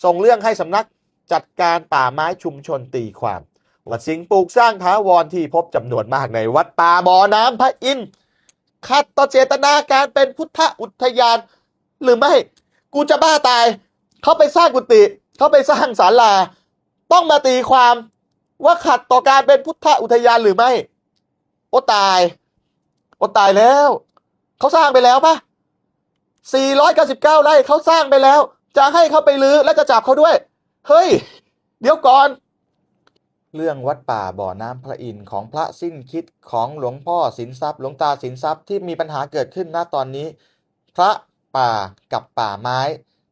ສົ່ງເລື່ອງໃຫ້ສຳນັກຈັດການປ່າໄມ້ຊຸມຊົນຕີຄວາມ ວ່າສິ່ງປູກສ້າງຖາວອນທີ່ພົບຈຳນວນມາກໃນວັດປ່າບໍ່ນ້ຳພະອິນ ຂັດຕໍ່ເຈຕນາການເປັນພຸດທະອຸດທະຍານ ຫຼືໄມ່? ກູຈະບ້າຕາຍ ເຂົາໄປສ້າງກຸຕິ ເຂົາໄປສ້າງສາລາ ຕ້ອງມາຕີຄວາມວ່າຂັດຕໍ່ການເປັນພຸດທະອຸດທະຍານຫຼືໄມ່? ໂອ້ຕາຍ ໂອ້ຕາຍແລ້ວ ເຂົາສ້າງໄປແລ້ວປະ ສີ່ຮ້ອຍເກົ້າສິບເກົ້າໄຮ່ ເຂົາສ້າງໄປແລ້ວ ຈະໃຫ້ເຂົາໄປຮື້ແລະຈະຈັບເຂົາດ້ວຍ ເຮີ້ຍ ດຽວກ່ອນ ເລື່ອງວັດປ່າບໍ່ນ້ຳພະອິນຂອງພະສິ້ນຄິດ ຂອງຫຼວງພໍ່ສິນຊັບ ຫຼວງຕາສິນຊັບ ທີ່ມີບັນຫາເກີດຂຶ້ນ ນະຕອນນີ້ ພະ ປ່າ ກັບປ່າໄມ້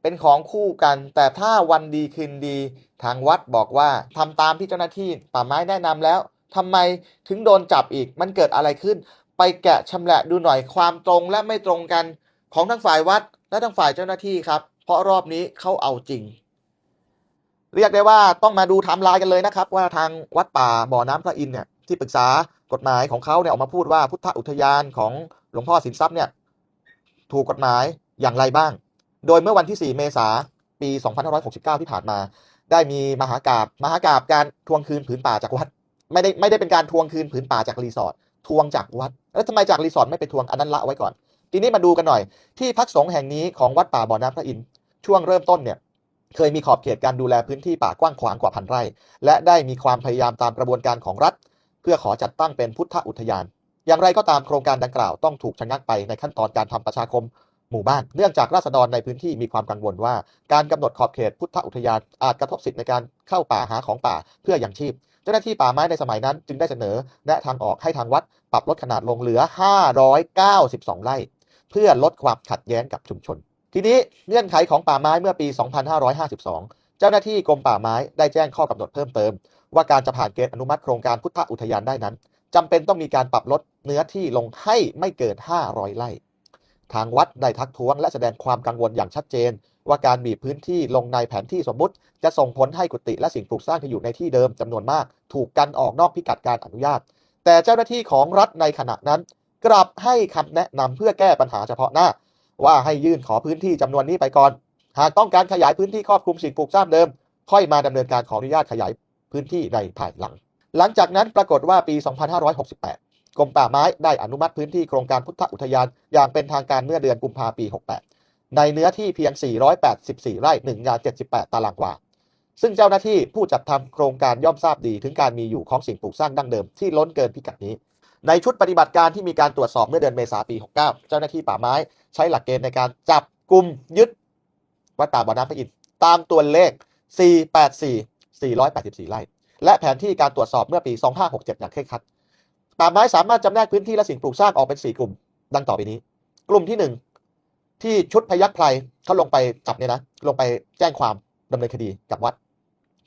ເປັນຂອງຄູ່ກັນ ແຕ່ຖ້າວັນດີຄືນດີ ທາງວັດບອກວ່າ ທຳຕາມທີ່ເຈົ້າໜ້າທີ່ປ່າໄມ້ແນະນຳແລ້ວ ທຳໄມເຖິງໂດນຈັບອີກ ມັນເກີດອະໄລຂຶ້ນ ໄປແກະຊຳແຫຼະດູໜ່ອຍ ຄວາມຕົງ ແລະ ໄມ່ຕົງກັນ ຂອງທັງຝ່າຍວັດ ແລະ ທັງຝ່າຍເຈົ້າໜ້າທີ່ຄັບ ເພາະຮອບນີ້ເຂົາເອົາຈິງ ຮຽກໄດ້ວ່າຕ້ອງມາດູໄທມລາຍກັນເລີຍນະຄັບ ວ່າທາງວັດປ່າບໍ່ນ້ຳພະອິນເນ່ຍ ທີ່ປຶກສາກົດໝາຍຂອງເຂົາເນ່ຍ ອອກມາພູດວ່າ ພຸດທະອຸດທະຍານຂອງຫຼວງພໍ່ສິນຊັບເນ່ຍ ຖືກກົດໝາຍຢ່າງໄລບ້າງ ໂດຍເມື່ອວັນທີສີ່ເມສາປີສອງພັນຫ້າຮ້ອຍຫົກສິບເກົ້າທີ່ຜ່ານມາ ໄດ້ມີມະຫາກາບ ມະຫາກາບການທວງຄືນຜືນປ່າຈາກວັດ ໄມ່ໄດ້ ໄມ່ໄດ້ເປັນການທວງຄືນຜືນປ່າຈາກຣີສອດ ທວງຈາກວັດ ແລ້ວທຳໄມຈາກຣີສອດ ໄມ່ໄປທວງ ອັນນັ້ນລະເອົາໄວ້ກ່ອນ ທີນີ້ມາດູກັນໜ່ອຍ ທີ່ພັກສົງແຫ່ງນີ້ຂອງວັດປ່າບໍ່ນ້ຳພະອິນ ຊ່ວງເລີ່ມຕົ້ນເນ່ຍ ເຄີຍມີຂອບເຂດການດູແລພື້ນທີ່ປ່າກວ້າງຂວາງກວ່າພັນໄຮ່ ແລະ ໄດ້ມີຄວາມພະຍາຍາມຕາມກະບວນການຂອງລັດ ເພື່ອຂໍຈັດຕັ້ງເປັນພຸດທະອຸດທະຍານ ຢ່າງໄລກໍຕາມ ໂຄງການດັ່ງກ່າວຕ້ອງຖືກຊະງັກໄປໃນຂັ້ນຕອນການທຳປະຊາຄົມໝູ່ບ້ານ ເນື່ອງຈາກລາຊະດອນໃນພື້ນທີ່ມີຄວາມກັງວົນວ່າ ການກຳນົດຂອບເຂດພຸດທະອຸດທະຍານອາດກະທົບສິດໃນການເຂົ້າປ່າຫາຂອງປ່າເພື່ອຍັງຊີບ ເຈົ້າໜ້າທີ່ປ່າໄມ້ໃນສະໄໝນັ້ນຈຶ່ງໄດ້ສະເໜີແນະທາງອອກໃຫ້ທາງວັດປັບລົດຂະໜາດລົງເຫຼືອຫ້າຮ້ອຍເກົ້າສິບສອງໄຮ່ ເພື່ອລົດຄວາມຂັດແຍ້ງກັບຊຸມຊົນ ທີນີ້ເງື່ອນໄຂຂອງປ່າໄມ້ເມື່ອປີສອງພັນຫ້າຮ້ອຍຫ້າສິບສອງ ເຈົ້າໜ້າທີ່ກົມປ່າໄມ້ໄດ້ແຈ້ງຂໍ້ກຳນົດເພີ່ມເຕີມວ່າ ການຈະຜ່ານເກນອະນຸມັດໂຄງການພຸດທະອຸດທະຍານໄດ້ນັ້ນ ຈຳເປັນຕ້ອງມີການປັບລົດເນື້ອທີ່ລົງໃຫ້ໄມ່ເກີນຫ້າຮ້ອຍໄຮ່ ທາງວັດໄດ້ທັກທ້ວງ ແລະ ສະແດງຄວາມກັງວົນຢ່າງຊັດເຈນວ່າ ການບີບພື້ນທີ່ລົງໃນແຜນທີ່ສົມມຸດ ຈະສົ່ງຜົນໃຫ້ກຸຕິ ແລະ ສິ່ງປູກສ້າງທີ່ຢູ່ໃນທີ່ເດີມຈຳນວນມາກ ຖືກກັນອອກນອກພິກັດການອະນຸຍາດ ແຕ່ເຈົ້າໜ້າທີ່ຂອງລັດໃນຂະນະນັ້ນ ກັບໃຫ້ຄຳແນະນຳເພື່ອແກ້ບັນຫາສະເພາະໜ້າ ວ່າໃຫ້ຍື່ນຂໍພື້ນທີ່ຈຳນວນນີ້ໄປກ່ອນ ຫາກຕ້ອງການຂະຫຍາຍພື້ນທີ່ຄອບຄຸມສິ່ງປູກສ້າງເດີມ ຄ່ອຍມາດຳເນີນການຂໍອະນຸຍາດຂະຫຍາຍພື້ນທີ່ໃນພາຍຫຼັງ. ຫຼັງຈາກນັ້ນປາກົດວ່າປີສອງພັນຫ້າຮ້ອຍຫົກສິບແປດ ກົມປ່າໄມ້ໄດ້ອະນຸມັດພື້ນທີ່ໂຄງການພຸດທະອຸດທະຍານຢ່າງເປັນທາງການເມື່ອເດືອນກຸມພາປີຫົກແປດ ໃນເນື້ອທີ່ພຽງສີ່ຮ້ອຍແປດສິບສີ່ໄຮ່ ໜຶ່ງງານເຈັດສິບແປດຕາລາງວາ ຊຶ່ງເຈົ້າໜ້າທີ່ຜູ້ຈັດທຳໂຄງການຍ່ອມຊາບດີເຖິງການມີຢູ່ຂອງສິ່ງປູກສ້າງດັ້ງເດີມທີ່ລົ້ນເກີນພິກັດນີ້. ໃນຊຸດປະຕິບັດການທີ່ມີການຕວດສອບເມື່ອເດືອນເມສາປີຫົກເກົ້າ ເຈົ້າໜ້າທີ່ປ່າໄມ້ໃຊ້ຫຼັກເກນໃນການຈັບກຸມຍຶດວັດປ່າບໍ່ນ້ຳພະອິນ ຕາມຕົວເລກສີ່ແປດສີ່ ສີ່ຮ້ອຍແປດສິບສີ່ໄຮ່ ແລະ ແຜນທີ່ການຕວດສອບເມື່ອປີສອງຫ້າຫົກເຈັດຢ່າງເຄັ່ງຄັດ. ປ່າໄມ້ສາມາດຈຳແນກພື້ນທີ່ ແລະ ສິ່ງປູກສ້າງອອກເປັນສີ່ກຸ່ມ ດັ່ງຕໍ່ໄປນີ້. ກຸ່ມທີໜຶ່ງ ທີ່ຊຸດພະຍັກໄພຣເຂົາລົງໄປຈັບນີ້ນະ ລົງໄປແຈ້ງຄວາມດຳເນີນຄະດີກັບວັດ.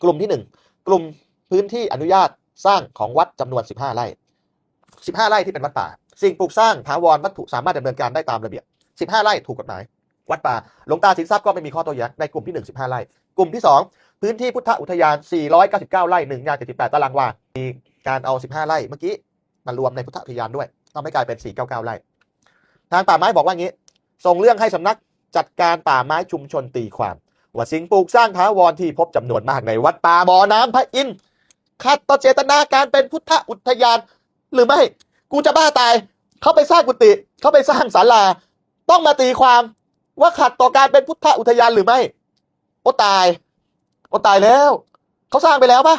ກຸ່ມທີໜຶ່ງ ກຸ່ມພື້ນທີ່ອະນຸຍາດສ້າງຂອງວັດຈຳນວນສິບຫ້າໄຮ່ ສິບຫ້າໄຮ່ທີ່ເປັນວັດປ່າ ສິ່ງປູກສ້າງຖາວອນວັດຖຸສາມາດດຳເນີນການໄດ້ຕາມລະບຽບ ສິບຫ້າໄຮ່ຖືກກົດໝາຍ ວັດປ່າ ຫຼວງຕາສິນຊັບກໍໄມ່ມີຂໍ້ໂຕ້ແຍ້ງໃນກຸ່ມທີໜຶ່ງ ສິບຫ້າໄຮ່. ກຸ່ມທີສອງ ພື້ນທີ່ພຸດທະອຸດທະຍານສີ່ຮ້ອຍເກົ້າສິບເກົ້າໄຮ່ ໜຶ່ງງານເຈັດສິບແປດຕາລາງວາ ມີການເອົາສິບຫ້າໄຮ່ເມື່ອກີ້ມາລວມໃນພຸດທະອຸດທະຍານດ້ວຍ ເອົາໄປກາຍເປັນສີ່ຮ້ອຍເກົ້າສິບເກົ້າໄຮ່. ທາງປ່າໄມ້ບອກວ່ານີ້ ສົ່ງເລື່ອງໃຫ້ສຳນັກຈັດການປ່າໄມ້ຊຸມຊົນຕີຄວາມ ວ່າສິ່ງປູກສ້າງຖາວອນທີ່ພົບຈຳນວນມາກໃນວັດປ່າບໍ່ນ້ຳພະອິນ ຂັດຕໍ່ເຈຕນາການເປັນພຸດທະອຸດທະຍານ ຫຼືໄມ່? ກູຈະບ້າຕາຍ ເຂົາໄປສ້າງກຸຕິ ເຂົາໄປສ້າງສາລາ ຕ້ອງມາຕີຄວາມວ່າຂັດຕໍ່ການເປັນພຸດທະອຸດທະຍານຫຼືໄມ່? ໂອ້ຕາຍ ໂອ້ຕາຍແລ້ວ ເຂົາສ້າງໄປແລ້ວປະ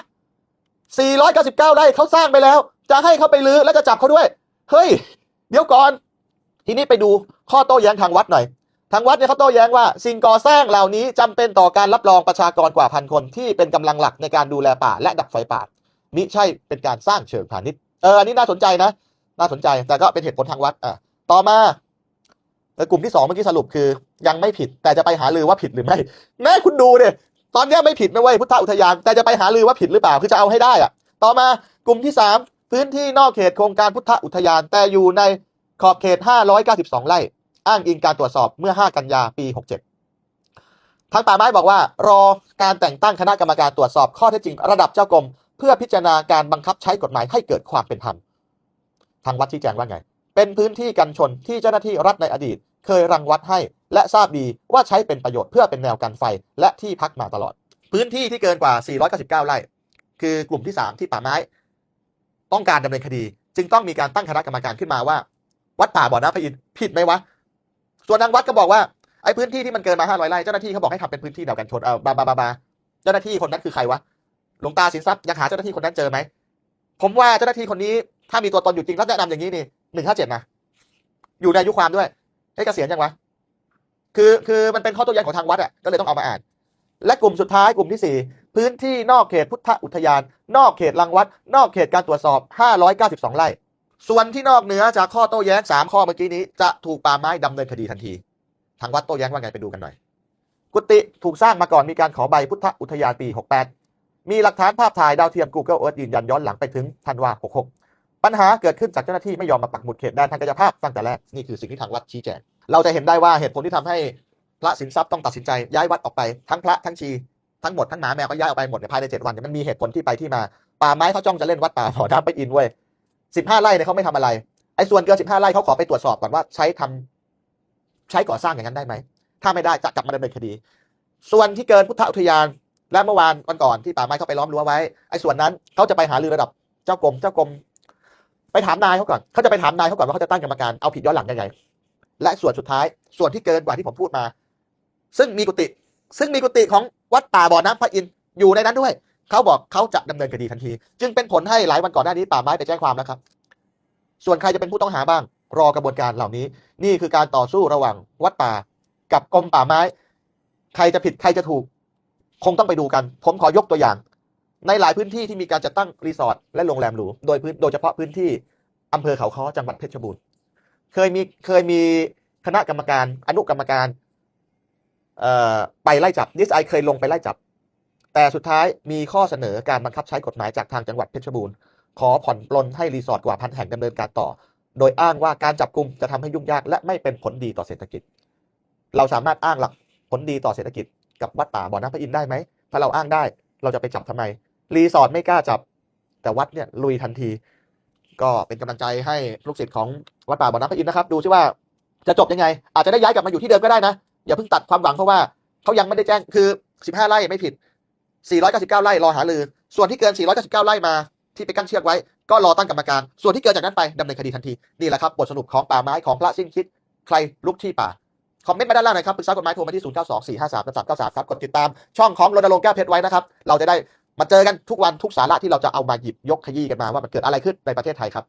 ສີ່ຮ້ອຍເກົ້າສິບເກົ້າໄຮ່ ເຂົາສ້າງໄປແລ້ວ ຈະໃຫ້ເຂົາໄປຮື້ ແລະ ຈະຈັບເຂົາດ້ວຍ ເຮີ້ຍ ດຽວກ່ອນ. ທີນີ້ໄປດູຂໍ້ໂຕ້ແຍ້ງທາງວັດໜ່ອຍ. ທາງວັດເນ່ຍເຂົາໂຕ້ແຍ້ງວ່າ ສິ່ງກໍ່ສ້າງເຫຼົ່ານີ້ຈຳເປັນຕໍ່ການຮັບຮອງປະຊາກອນກວ່າພັນຄົນ ທີ່ເປັນກຳລັງຫຼັກໃນການດູແລປ່າ ແລະ ດັບໄຟປ່າ ມິໃຊ່ເປັນການສ້າງເຊີງພານິດ. ເອີ ອັນນີ້ໜ້າສົນໃຈນະ ໜ້າສົນໃຈ ແຕ່ກໍເປັນເຫດຜົນທາງວັດ. ອາ ຕໍ່ມາ ແລະ ກຸ່ມທີສອງເມື່ອກີ້ສະຫຼຸບຄືຍັງໄມ່ຜິດ ແຕ່ຈະໄປຫາລືວ່າຜິດຫຼືໄມ່. ແມ້ຄຸນດູເດ ຕອນເນີ້ຍໄມ່ຜິດນະເວີຍ ພຸດທະອຸດທະຍານ ແຕ່ຈະໄປຫາລືວ່າຜິດຫຼືເປົ່າ ຄືຈະເອົາໃຫ້ໄດ້ອະ. ຕໍ່ມາກຸ່ມທີສາມ ພື້ນທີ່ນອກເຂດໂຄງການພຸດທະອຸດທະຍານ ແຕ່ຢູ່ໃນຂອບເຂດຫ້າຮ້ອຍເກົ້າສິບສອງໄຮ່ ອ້າງອີງການຕວດສອບເມື່ອຫ້າກັນຍາປີຫົກເຈັດ. ທາງປ່າໄມ້ບອກວ່າ ລໍການແຕ່ງຕັ້ງຄະນະກຳມະການຕວດສອບຂໍ້ເທັດຈິງລະດັບເຈົ້າກົມ ເພື່ອພິຈາລະນາການບັງຄັບໃຊ້ກົດໝາຍໃຫ້ເກີດຄວາມເປັນທຳ. ທາງວັດຊີ້ແຈງວ່າໄງ? ເປັນພື້ນທີ່ກັນຊົນທີ່ເຈົ້າໜ້າທີ່ລັດໃນອະດີດເຄີຍລັງວັດໃຫ້ และทราบดีว่าใช้เป็นประโยชน์เพื่อเป็นแนวกันไฟและที่พักมาตลอด พื้นที่ที่เกินกว่า สี่ร้อยเก้าสิบเก้า ไร่ คือกลุ่มที่ สาม ที่ป่าไม้ต้องการดำเนินคดี จึงต้องมีการตั้งคณะกรรมการขึ้นมาว่า วัดป่าบ่อน้ำพระอินทร์ผิดไหมวะ ส่วนทางวัดก็บอกว่า ไอ้พื้นที่ที่มันเกินมา ห้าร้อย ไร่ เจ้าหน้าที่เขาบอกให้ทำเป็นพื้นที่แนวกันชน เออ บา บา บา บา เจ้าหน้าที่คนนั้นคือใครวะ หลวงตาสินทรัพย์ยังหาเจ้าหน้าที่คนนั้นเจอไหม ผมว่าเจ้าหน้าที่คนนี้ถ้ามีตัวตนอยู่จริงแล้วแนะนำอย่างนี้นี่ หนึ่งห้าเจ็ด นะ อยู่ในอายุความด้วย เฮ้ย เกษียณยังวะ คือ คือมันเป็นข้อโต้แย้งของทางวัดอ่ะ ก็เลยต้องเอามาอ่าน และกลุ่มสุดท้าย กลุ่มที่ สี่ พื้นที่นอกเขตพุทธอุทยาน นอกเขตรังวัด นอกเขตการตรวจสอบ ห้าร้อยเก้าสิบสอง ไร่ ส่วนที่นอกเหนือจากข้อโต้แย้ง สาม ข้อเมื่อกี้นี้ จะถูกป่าไม้ดำเนินคดีทันที ทางวัดโต้แย้งว่าไง ไปดูกันหน่อย กุฏิถูกสร้างมาก่อนมีการขอใบพุทธอุทยานปี หกแปด มีหลักฐานภาพถ่ายดาวเทียม Google Earth ยืนยันย้อนหลังไปถึงธันวา หกหก ปัญหาเกิดขึ้นจากเจ้าหน้าที่ไม่ยอมมาปักหมุดเขตแดนทางกายภาพตั้งแต่แรก นี่คือสิ่งที่ทางวัดชี้แจง เราจะเห็นได้ว่าเหตุผลที่ทำให้พระสินทรัพย์ต้องตัดสินใจย้ายวัดออกไป ทั้งพระทั้งชี ทั้งหมดทั้งหมาแมวก็ย้ายออกไปหมดเนี่ย ภายใน เจ็ด วันเนี่ย มันมีเหตุผลที่ไปที่มา ป่าไม้เขาจ้องจะเล่นวัดป่าบ่อน้ำพระอินทร์เว้ย สิบห้า ไร่เนี่ยเขาไม่ทำอะไร ไอ้ส่วนเกิน สิบห้า ไร่เขาขอไปตรวจสอบก่อนว่าใช้ทำ ใช้ก่อสร้างอย่างนั้นได้ไหม ถ้าไม่ได้จะกลับมาดำเนินคดี ส่วนที่เกินพุทธอุทยาน และเมื่อวานวันก่อนที่ป่าไม้เขาไปล้อมรั้วไว้ ไอ้ส่วนนั้นเขาจะไปหารือระดับเจ้ากรม เจ้ากรม ไปถามนายเขาก่อน เขาจะไปถามนายเขาก่อนว่าเขาจะตั้งกรรมการเอาผิดย้อนหลังยังไง และส่วนสุดท้าย ส่วนที่เกินกว่าที่ผมพูดมา ซึ่งมีกุฏิ ซึ่งมีกุฏิของวัดป่าบ่อน้ำพระอินทร์อยู่ในนั้นด้วย เขาบอกเขาจะดำเนินคดีทันที จึงเป็นผลให้หลายวันก่อนหน้านี้ป่าไม้ไปแจ้งความแล้วครับ ส่วนใครจะเป็นผู้ต้องหาบ้าง รอกระบวนการเหล่านี้ นี่คือการต่อสู้ระหว่างวัดป่ากับกรมป่าไม้ ใครจะผิดใครจะถูก คงต้องไปดูกัน ผมขอยกตัวอย่าง ในหลายพื้นที่ที่มีการจัดตั้งรีสอร์ทและโรงแรมหรู โดยพื้น โดยเฉพาะพื้นที่อำเภอเขาค้อ จังหวัดเพชรบูรณ์ เคยมี เคยมีคณะกรรมการ อนุกรรมการ เอ่อ ไปไล่จับ ดีเอสไอ เคยลงไปไล่จับ แต่สุดท้ายมีข้อเสนอการบังคับใช้กฎหมายจากทางจังหวัดเพชรบูรณ์ ขอผ่อนปลนให้รีสอร์ทกว่าพันแห่งดำเนินการต่อ โดยอ้างว่าการจับกุมจะทำให้ยุ่งยากและไม่เป็นผลดีต่อเศรษฐกิจ เราสามารถอ้างหลักผลดีต่อเศรษฐกิจกับวัดป่าบ่อน้ำพระอินทร์ได้ไหม ถ้าเราอ้างได้ เราจะไปจับทำไม รีสอร์ทไม่กล้าจับ แต่วัดเนี่ยลุยทันที ก็เป็นกำลังใจให้ลูกศิษย์ของวัดป่าบ่อน้ำพระอินทร์นะครับ ดูซิว่าจะจบยังไง อาจจะได้ย้ายกลับมาอยู่ที่เดิมก็ได้นะ อย่าเพิ่งตัดความหวัง เพราะว่าเขายังไม่ได้แจ้ง คือ สิบห้า ไร่ไม่ผิด สี่ร้อยเก้าสิบเก้า ไร่รอหารือ ส่วนที่เกิน สี่ร้อยเก้าสิบเก้า ไร่มาที่ไปกั้นเชือกไว้ ก็รอตั้งกรรมการ ส่วนที่เกินจากนั้นไปดำเนินคดีทันที นี่แหละครับ บทสรุปของป่าไม้ของพระสิ้นคิด ใครลุกที่ป่า คอมเมนต์มาด้านล่างหน่อยครับ ปรึกษากฎหมายโทรมาที่ ศูนย์เก้าสอง สี่ห้าสาม สามสามเก้าสาม ครับ กดติดตามช่องของรณรงค์แก้วเพชรไว้นะครับ เราจะได้มาเจอกันทุกวัน ทุกสาระที่เราจะเอามาหยิบยกขยี้กันมาว่ามันเกิดอะไรขึ้นในประเทศไทยครับ